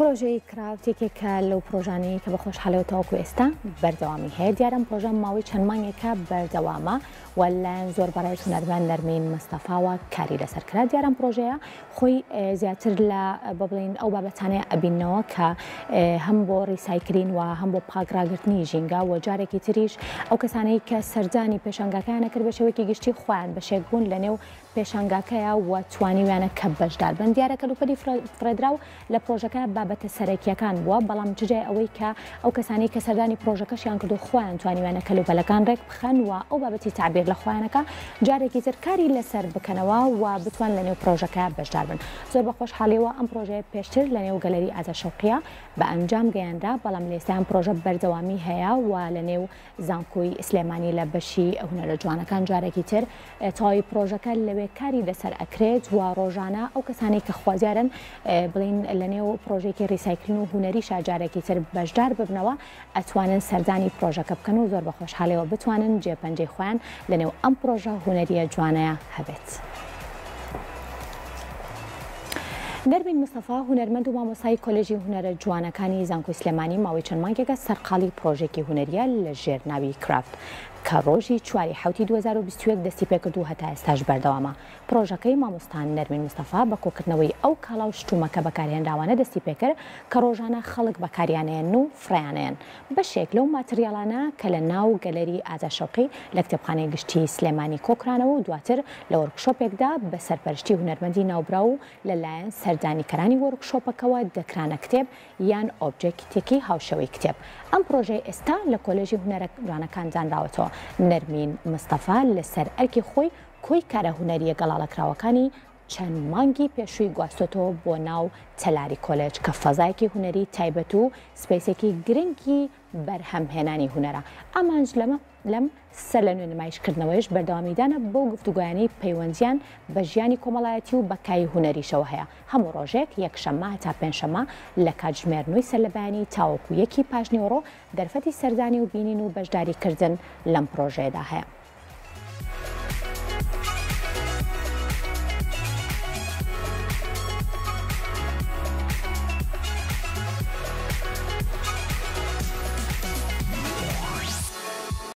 پرۆژەی craft یەکێکە لەو پرۆژانەی کە بە خۆشحاڵیەوە تاوەکو ئێستا بەردەوامی هەیە. دیارە ئەم پرۆژە ماوەی چەند مانگێکە بەردەوامە و لەلایەن زۆر بەڕێز هونەرمەند نەرمین مستەفاوە کاری لەسەر کرا. دیارە ئەم پرۆژەیە خۆی زیاتر لە بە بڵێین ئەو بابەتانەیە ئەبیننەوە کە هەم بۆ recycling و هەم بۆ پاک ڕاگرتنی ژینگە و جارێکی تریش ئەو کەسانەی کە سەردانی پێشانگاکەیانە کرد بە شێوەیەکی گشتی خۆیان بەشێک بوون لە نێو پێشانگاکەیا و توانیویانە کە بەشدار بن. دیارە کەلوپەلی فڕێدراو لە پرۆژەکە بابەتە سەرەکییەکان بووە، بەڵام چ جای ئەوەی کە ئەو کەسانەی کە سەردانی پرۆژەکەشیان کرد و خۆیان توانیویانە کەلوپەلەکان رێک بخەن و ئەو بابەتی تەعبیر لە خۆیانەکە جارێکی تر کاری لەسەر بکەنەوە و بتوان لە نێو پرۆژەکە بەشدار بن. زۆر بە خۆشحاڵیەوە ئەم پرۆژەیە پێشتر لە نێو گەلەری ئازاد شەوقیە بە ئەنجام گەیەنرا، بەڵام لە ئێستا ئەم پرۆژە بەردەوامی هەیە و لە نێو زانکۆی سلێمانی لە بەشی هونەرە جوانەکان جارێکی تر تەواوی پرۆژەکە لەوێ کاری لەسەر ئەکرێت و ڕۆژانە ئەو کەسانەی کە خوازیارن بڵین لە نێو پرۆژێکی recycling و هونەریشا جارێکی تر بەشدار ببنەوە ئەتوانن سەردانی پرۆژەکە بکەن و زۆر بە خۆشحاڵیەوە بتوانن جێپەنجەی خۆیان لە نێو ئەم پرۆژە هونەریە جوانەیە هەبێت. نەرمین مستەفا، هونەرمەند و مامۆستای کۆلێژی هونەرە جوانەکانی زانکۆی سلێمانی ماوەی چەند مانگێکە سەرقاڵی پرۆژێکی هونەریە لە ژێر ناوی craft کە ڕۆژی چواری حەوتی 2021 دەستی پێکرد و هەتا ئێستاش بەردەوامە. پرۆژەکەی مامۆستا نەرمین مستەفا بە کۆکردنەوەی ئەو کاڵا و شتومەکە بەکارهێنراوانە دەستی پێکرد کە ڕۆژانە خەڵک بەکاریانەیەن و فڕێیانەیەن. بەشێک لەو ماتریاڵانە کە لە ناو گەلەری ئازاد شەوقی لە کتێبخانەی گشتیی سلێمانی کۆکرانەوە و دواتر لە وۆرکشۆپێکدا بە سەرپەرشتی هونەرمەندی ناوبراو و لە لایەن سەردانیکەرانی وۆرکشۆپەکەوە دەکرانە کتێب یان ئۆبجێکتێکی هاوشێوەی کتێب. ئەم پڕۆژەیە ئێستا لە کۆلێژی هونەرە جوانەکان دانراوەتەوە. نەرمین مستەفا لەسەر ئەرکی خۆی کۆی کارە هونەرییە گەڵاڵەکراوەکانی چەند مانگی پێشووی گواستۆتەوە بۆ ناو تەلاری کۆلێج کە فەزایەکی هونەری تایبەت و space ێکی گرنگی بەرهەمهێنانی هونەرە. ئامانج لەمە لەم سەرلەنوێ نمایشکردنەوەیش بەردەوامیدانە بەو گفتوگۆیانەی پەیوەندییان بە ژیانی کۆمەڵایەتی و بە کای هونەریشەوە هەیە. هەموو ڕۆژێک یەکشەممە هەتا پێنجشەممە لە کاتژمێر نۆی سەرلەبەیانی تاوەکو یەکی پاشنیوەڕۆ دەرفەتی سەردانی و بینین و بەشداریکردن لەم پڕۆژەیەدا هەیە.